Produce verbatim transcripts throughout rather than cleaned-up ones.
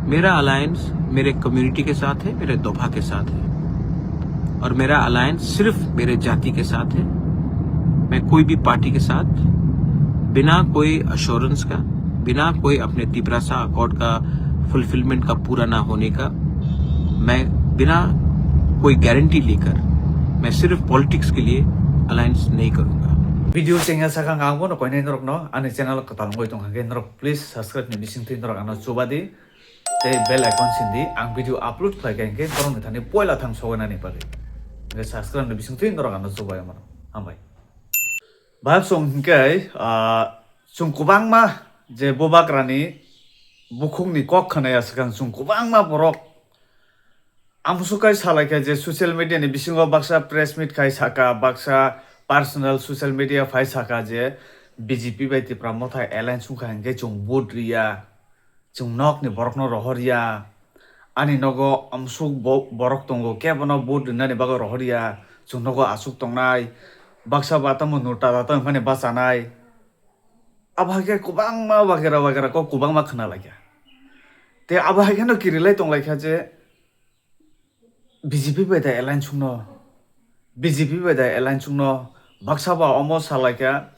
मेरा अलायंस मेरे कम्युनिटी के साथ है, मेरे दोफा के साथ है, और मेरा अलायंस सिर्फ मेरे जाति के साथ है। मैं कोई भी पार्टी के साथ बिना कोई अश्योरेंस का, बिना कोई अपने तिपरासा अकॉर्ड का फुलफिलमेंट का पूरा ना होने का, मैं बिना कोई गारंटी लेकर मैं सिर्फ पॉलिटिक्स के लिए अलायंस नहीं करूंगा। Video chengya sakang ang bono koinai norok no ani channel kwtal wngwi tong hangke norok please subscribe ni bising twi norok ano chuba di. Tei bell icon sindi, ang video upload khlai kha hingke borokni thani poila thang sogoinani bagwi. Hingke subscribe ni bising twi norok ano chubai mano. Hambai. Bahai song hingke, ah, chwng kwbangma je bubagrani bukhukni kok khwnaya swkang chwng kwbangma borok amsuk kai salai kha je social media ni bisingo baksa press meet khai saka, baksa personal social media phai saka je B J P bai Tipra Motha alliance wngkha hingke chwng vote riya. Chwng nokni borokno rohor ya. Ani nogo amsuk bo-, borok tongo, kebono vote rinani bagwi rohor ya. Chwng nogo aswk tongnai. Baksa ba tamo nota da tamo phani bachanai. Abo hai khe kwbangma wagera wagera kok kwbangma khna lai kha. Tei abo hai kheno kirilai tong lai kha je, B J P bai da alliance wngno, B J P bai da alliance wngno, baksa ba omo salai kha,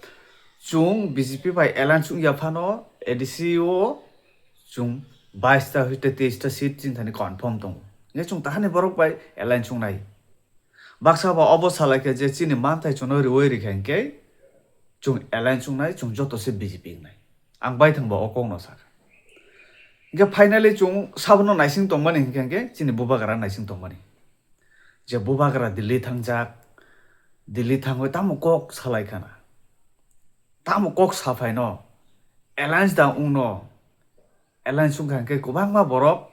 chwng B J P bai alliance wngya phano A D C o chwng bais ta hwite teis ta seat chini thani confirm tongo. Hingke chwng tahani borok bai alliance wngnai. Baksa ba obo salai kha je chini manthai chwngno riwi rikha hingke chwng alliance wngnai, chwng joto se B J P wngnai. Ang baithang bo o kokno sakha. Hingke finally chwng sabono naising tongmani hingke hingke chini bubagra naising tongmani. Je bubagra Delhi thangjak, Delhi thangwi tamo kok salai khana. Tamo kok saphaino, alliance da wngno, alliance wngkha hingke kwbangma borok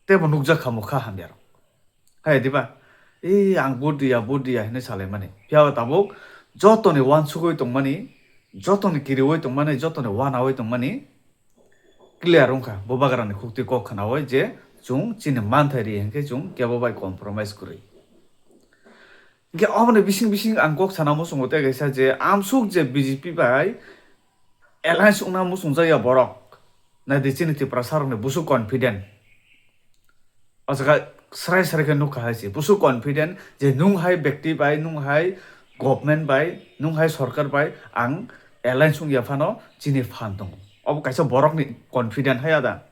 teibo nukjak kha mokha hamyarok. Hai diba? Ee, ang vote diya, vote diya hinwi salaimani. Phiya tabuk jotoni wansugwi tongmani, jotoni kiriwi tongmani, jotoni wanawi tongmani clear wngkha. Bubagrani khuktwi kok khnawi je chwng chini manthai ri hinkhe chwng kebo bai compromise kwrwi. Hinkhe oboni bising bising ang kok sana muchungo tei kaisa je amsuk je B J P bai alliance wngna muchungjak ya borok. Naidi chini Tiprasa rokni busu confident. O jaga srai srai khe nukha hai se. Busu confident je nung hai bekti bai, nung hai government bai, nung hai sorkar bai ang alliance wngya phano chini phan tongo. Obo kaisa borokni confident hai ada.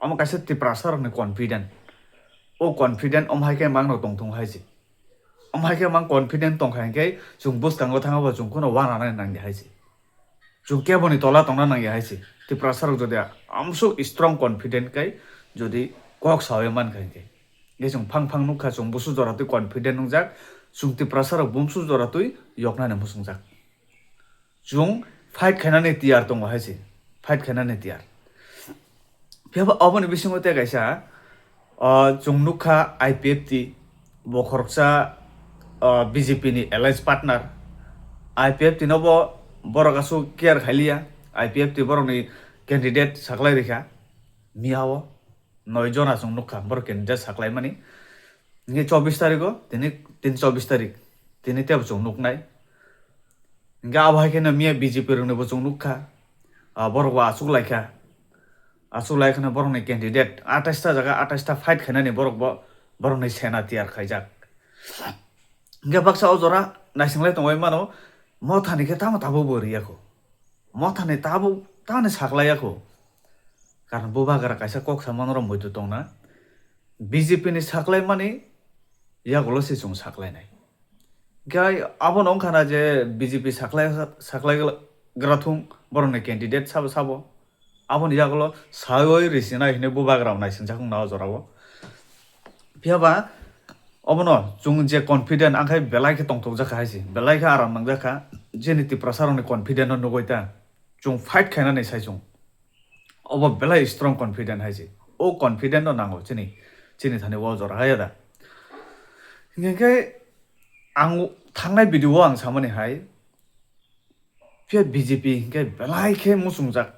Omo kaisa Tiprasa rokni confident. O confident om hai khe mangno tongthung hai se. Omo hai khe mang confident tongkha hinkhe chwng bwskango thangma bo chwng kheno wananai nangya hai se. Chwng keboni tola tongna nangya hai se. Tiprasa rok jodi amsuk strong confident kai jodi kok sawi mankha hinkhe. Hinkhe chwng phang phang nukha chwng busu jora twi confident wngjak. Chwng Tiprasa rok bumsu jora twi yoknani muchungjak. Chwng fight khainani tiyar tongo hai se. Fight khainani tiyar. Phiya ba oboni bisingo tei kaisa, o, chwng nukha I P F T, bo khoroksa, o, B J P ni alliance partner. I P F T no bo borok aswk care khailiya. I P F T borokni candidate saklai rikha. Miyao noi jona chwng nukha borok candidate saklaimani. Hinkhe chobbish tarikh o, tini, tini chobbish tarikh. Tini tebo chwng nuknai. Hinkhe abo hai kheno miya B J P rokni bo chwng nukha. Ah, borok bo achuk laikha. Achuk lai kheno borokni candidate atais ta jaga atais ta fight khainani borok bo, borokni sena tiyar khaijak. Hinkhe baksa o jora naising lai tongwi mano, Mothani khe tamo tabuk bo riyakho. Mothani tabuk tani saklai yakho. Karon bubagra kaisa kok samano rok muitu tongna. B J P ni saklaimani yagulo se chwng saklainai. Hinkhe abono wngkha na je B J P saklai, saklai grathung borokni candidate sabo sabo. Aboni yagulo sawi risinai hinwi bubagra rok naisingjak wngna o jorao. Phiya ba obono chwng je confident ang khai belai khe tongthokjak kha hai se, belai khe aram nangjak kha. Jeni Tiprasa rokni confident no nugwi ta chwng fight khainani sai chwng. Obo belai strong confident hai se. O confident no nango chini, chini thani o jora hai da. Hinkhe ang thangnai video o ang samani hai, phiya B J P hinkhe belai khe muchungjak.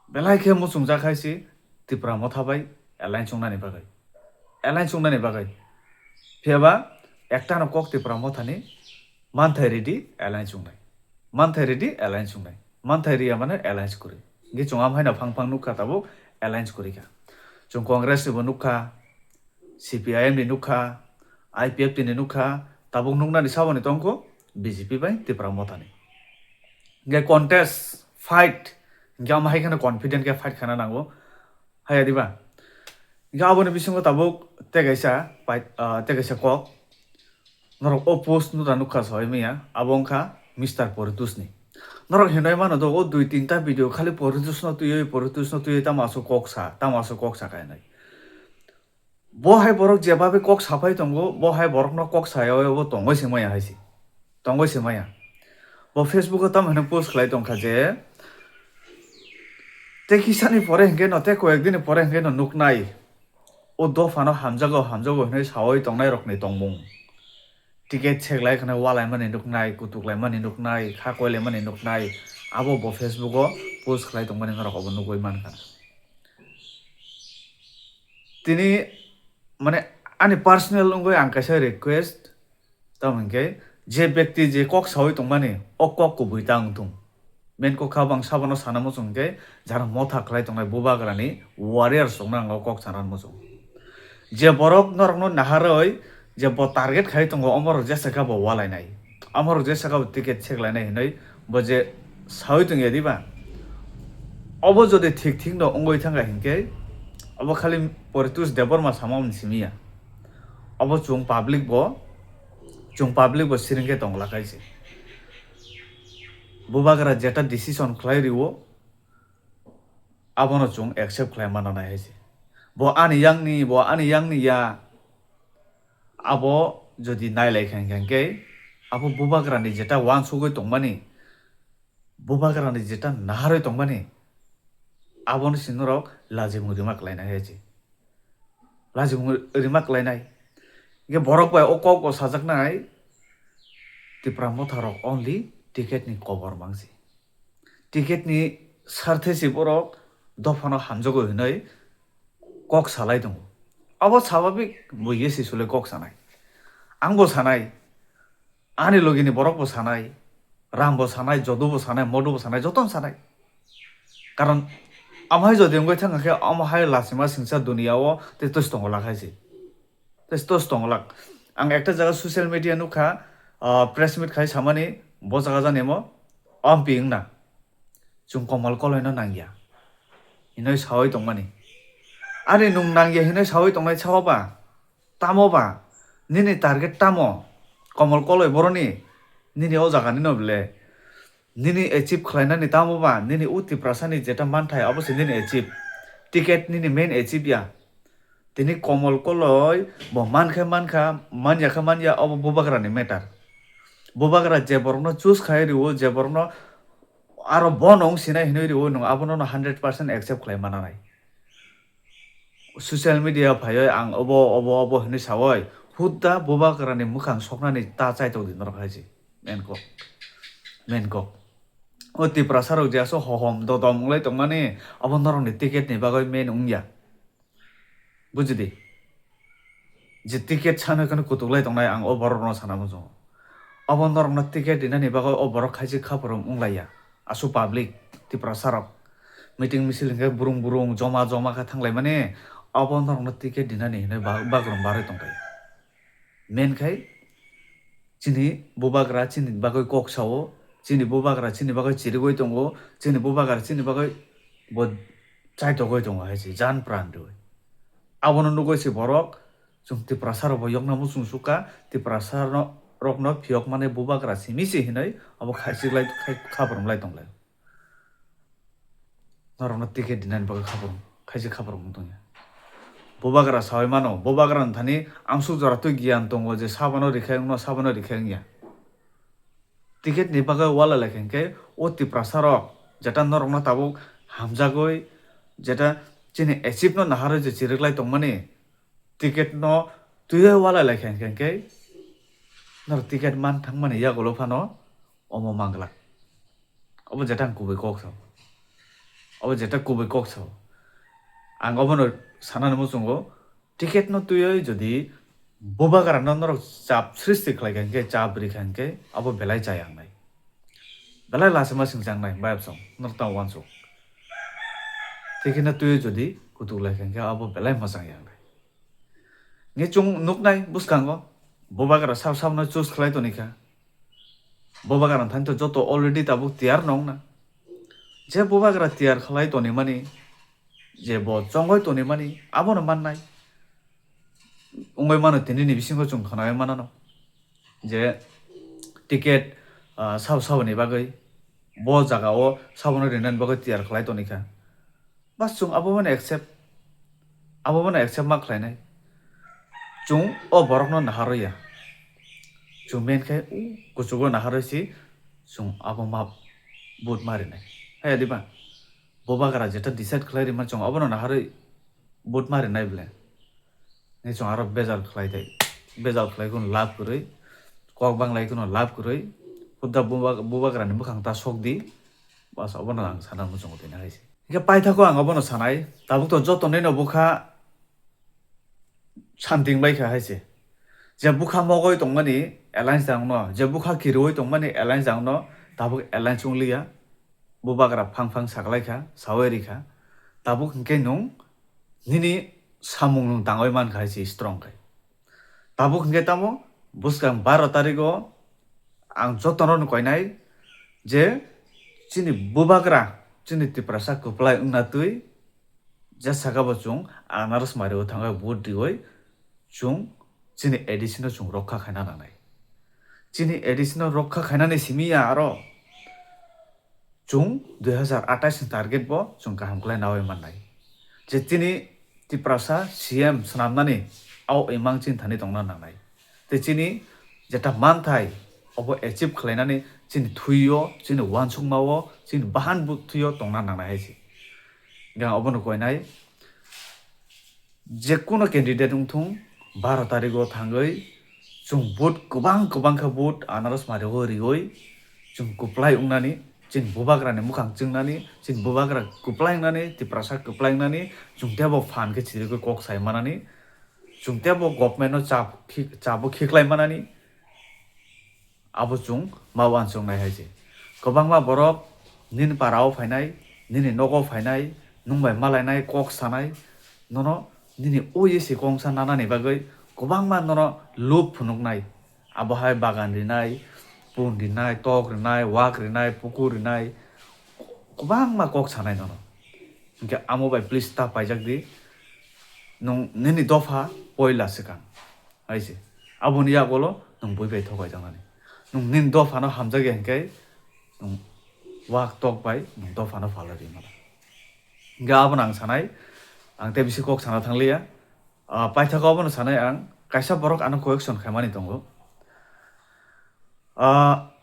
Belai khe muchungjak hai se Tipra Motha bai alliance wngnani bagwi. Alliance wngnani bagwi. Phiya ba ekta no kok Tipra Mothani manthai ridi alliance wngnai. Manthai ridi alliance wngnai. Manthai riya mane alliance kwrwi. Hinkhe chwng am haino phang phang nukha tabuk alliance kwrwi kha. Chwng Congress ni bo nukha, C P I M ni nukha, I P F T ni nukha, tabuk nuknani saboni tongkho B J P bai Tipra Motha ni. Hingke contest, fight, hingke omo hai kheno confident khe fight khana nango. Haya diba? Hingke aboni bisingo tabuk tei kaisa pai-, ah, tei kaisa kok. Norok o post no da nukha soi maya, abo wngkha Mister Poritus ni. Norok hinoi mano do, o dui tinta video khali Poritus no twiwi, Poritus no twiwi tamo aswk kok sa, tamo aswk kok sa kainai. Bo hai borok jebabe kok sapai tongo, bo hai borok no kok saya bo tongoi se maya hai se. Tongoi se maya. Bo Facebook o tamo hwnwi post khlai tongkha je, tei kisani pore hwnkhe no, tei koyek dini pore hwnkhe no nuknai. O dophano hamjago, hamjago hwnwi sawi tongnai rokni tongmung. Ticket seklai khna walaimani nuknai, kutuklaimani nuknai, kha koilaimani nuknai. Abo bo Facebook o post khlai tongmani norok obo nugwi mankha. Tini, mane, ani personal wngwi ang kaisa request, tamo hwnkhe je bekti je kok sawi tongmani, o kok kubui ta wngthung. Main kok kha bang sabano sana muchung hwnkhe, jara motha khlai tongnai bubagrani warriors rokno ang o kok sana muchung. Je borok norokno naharwi, je bo target khai tongo, omorok jesa kha bo walainai, omorok jesa kha bo ticket seklainai hinwi bo je sawi tongya diba? Obo jodi thik thik no wngwi thangkha hinkhe, obo khali Poritus Debbarma sama mani simi ya. Obo chwng public bo, chwng public bo siring khe tongla kaise. Bubagra jeta decision khlai riwo, abono chwng accept khlai manna nai hai se. Bo ani yangni, bo ani yangni ya, abo jodi nailai kha hwnkhe, abo bubagrani jeta wansugwi tongmani, bubagrani jeta naharwi tongmani, abono se norok lajimung rima khlainai hai se. Lajimung rima khlainai. Hwnkhe borok bai o kok bo sajaknai, Tipra Motha rok only ticket ni kobor mangsi. Ticket ni sarthe se borok dophano hamjago hinwi kok salai tongo. Abo sababik bo yesi sule kok sanai. Ang bo sanai, ani logi ni borok bo sanai, Ram bo sanai, Jodu bo sanai, Modu bo sanai, joto no sanai. Karon amo hai jodi wngwi thang khe, amo hai lachima singsa duniya o tei tos tongo lakhai se. Tei tos tongo lak. Ang ekta jaga social media nukha, ah, press meet khai samani, bo jaga jani mo, ampi wngna. Chwng Komol Koloi no nangya hinoi sawi tongmani. Ani nwng nangya hinoi sawi tongnai sao ba? Tamo ba? Nini target tamo? Komol Koloi boroni? Nini o jaga ni no bele? Nini achieve khlainani tamo ba? Nini o Tiprasa ni jeta manthai abo se nini achieve. Ticket nini main achieve ya. Tini Komol Koloi bo mankhe mankha, manya khe manya, obo bubagrani matter. Bubagra je borokno choose khai riwo, je borokno aro bono wng sinai hinwi riwo, nwng abono no hundred percent accept khlai mananai. Social media phaiwi ang obo, obo, obo hinwi sawoi, hutta bubagrani mwkhang soknani ta chaitok di norok hai se. Main kok. Main kok. O Tiprasa rok je aswk hohom dodom wng lai tongmani, abo norokni ticket ni bagwi main wngya. Bujidi. Je ticket sanwi kheno kutuk lai tongnai, ang o borok rokno sana muchungo. Obo norokno ticket rinani bagwi o borok khaisi khaphuru wng lai ya. Aswk public, Tiprasa rok. Meeting misil hinkhe burung burung joma joma khe thang lai mani, obo norokno ticket rinani hinwi ba-, bagrum barwi tong lai ya. Main khai chini bubagra chini bagwi kok sao, chini bubagra chini bagwi chirigwi tongo, chini bubagra chini bagwi bo chaitogwi tongo hai se, jan pran riwi. Abono nugwi se borok, chwng Tiprasa rok bo yokna muchung sukha, Tiprasa no, rokno phiyok mani bubagra simi se hinwi abo khaisik lai khai khaphuru lai tong lai. Norokno ticket dinani bagwi khaphuru, khaisi khaphuru wng tongya. Bubagra sawi mano, bubagra ni thani amsuk jora twi giyan tongo je sabano rikhe wngno, sabano rikhe wngya. Ticket ni bagwi wala lai khe hwnkhe o Tiprasa rok jeta norokno tabuk hamjagwi, jeta chini achieve no naharwi je chiriklai tongmani, ticket no twiwi wala lai khe hwnkhe norok ticket man thangmani yagulo phano omo manglak. Obo jeta ang kubui kok sao. Obo jeta kubui kok sao. Ang obono sanani muchungo, ticket no twiwi jodi bubagra no norok chap srishti khlai kha hwnkhe, chap ri kha hwnkhe, abo belai chaya wngnai. Belai lachima singcha wngnai, bayapsong, norok tamo uansuk. Tei kheno twi jodi kutuk lai kha, hwnkhe abo belai mwchang ya wngnai. Hwnkhe chwng nuknai bwskango, bubagra sab sabno choose khlai toni kha. Bubagra thani to joto already tabuk tiyar no wngna. Je bubagra tiyar khlai toni mani, je bo chongoi toni mani, abono mannai. Wngoi mano, tini ni bisingo chwng khwnai manano je ticket, ah, sabo saboni bagwi, bo jaga o sabono rinani bagwi tiyar khlai toni kha. Bas chwng abo mano accept, abo mano accept ma khlainai. Chwng o borokno naharwi ya. Chwng men khe o kuchugo naharwi si chwng abo ma vote ma rinai. Haya diba? Bubagra jeta decide khlai rima chwng abono naharwi vote ma rinai ble. Ni chwng aro bejal khlai thai. Bejal khlai kheno lab kwrwi. Kok banglai kheno lab kwrwi. Hudda buba-, bubagrani bwkhang ta sok di. Bas obono ang sana muchungo tini hai se. Hingke paithakgo ang obono sanai. Tabuk to joto nino bukha santing bai kha hai se. Je bukha mogoi tongmani alliance jang no, je bukha kiroi tongmani alliance jang no, tabuk alliance wng liya. Bubagra phang phang saklai kha, sawi ri kha. Tabuk hingke nwng nini samung nwng tangwi man kha hai se strong khai. Tabuk hingke tamo bwskang baro tarigo ang jotono no koinai je chini bubagra, chini Tiprasa kwplai wngna twi, je saka bo chwng anaros mario thangwi vote riwi chwng chini A D C no chwng rokha khaina nangnai. Chini A D C no rokha khainani simi ya aro chwng dui hazar atais ni target bo chwng kaham khlai nawi mannai. Je chini Tiprasa C M swnamnani au imang chini thani tongna nangnai. Tei chini jeta manthai obo achieve khlainani chini thuio, chini uansukmao, chini bahan buthuio tongna nangnai hai se. Hingke ang obono koinai, je kuno candidate wngthung, baro tarigo thangwi chwng vote kwbang kwbang khe vote anaros mario riwi chwng kwplai wngnani, chini bubagrani mwkhang chwngnani, chini bubagra kwplai wngnani, Tiprasa kwplai wngnani, chwng teibo phan khe chirigwi kok sai manani, chwng teibo government no chap khi-, chabo khiklai manani, abo chwng ma uansuknai hai se. Kwbangma borok nini para o phainai, nini nogo phainai, nwng bai malainai, kok sanai, nono nini o ye se kongsa nanani bagwi kwbangma nono lob phunuknai. Abo hai bagan rinai, pun rinai, tok rinai, wak rinai, pukur rinai, kwbangma kok sanai nono. Hingke amo bai please ta paijak di, nwng nini dopha poila swkang hai se. Aboni yagulo nwng bui bai thok bai jaknani. Nwng nini dophano hamjakya hingke nwng wak tok bai nwng dophano phalwi ri mano. Hingke abono ang sanai, ang tei bisi kok sana thangliya. Ah, paithakgo abono sanai ang, kaisa borok ano correction khaimani tongo. Ah,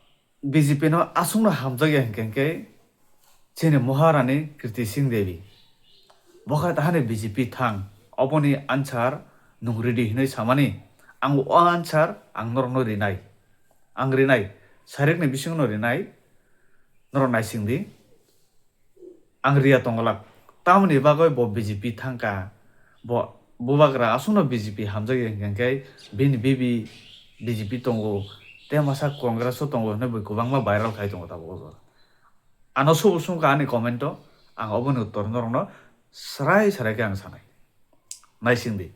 B J P no aswkno hamjakya hingke hingke chini Maharani Kriti Singh Devi. Bo khe tahani B J P thang, oboni answer nwng ridi hinwi samani, ang o answer ang norokno rinai. Ang rinai, sarikni bisingno rinai, norok naising di. Ang riya tongolak. Tamoni bagwi bo B J P thangkha. Bo bubagra aswkno B J P hamjakya hingkha khe bini bibi B J P tongo, tei masa Congress o tongo hwnwi bo kwbangma viral khai tongo tabuk o jora. Ano subo swngkha ani comment o, ang oboni uttor norokno srai srai khe ang sanai. Naising di.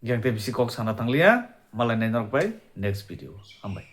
Hingkhe ang tei bisi kok sana tangliya, malai nai norok bai next video. Hambai.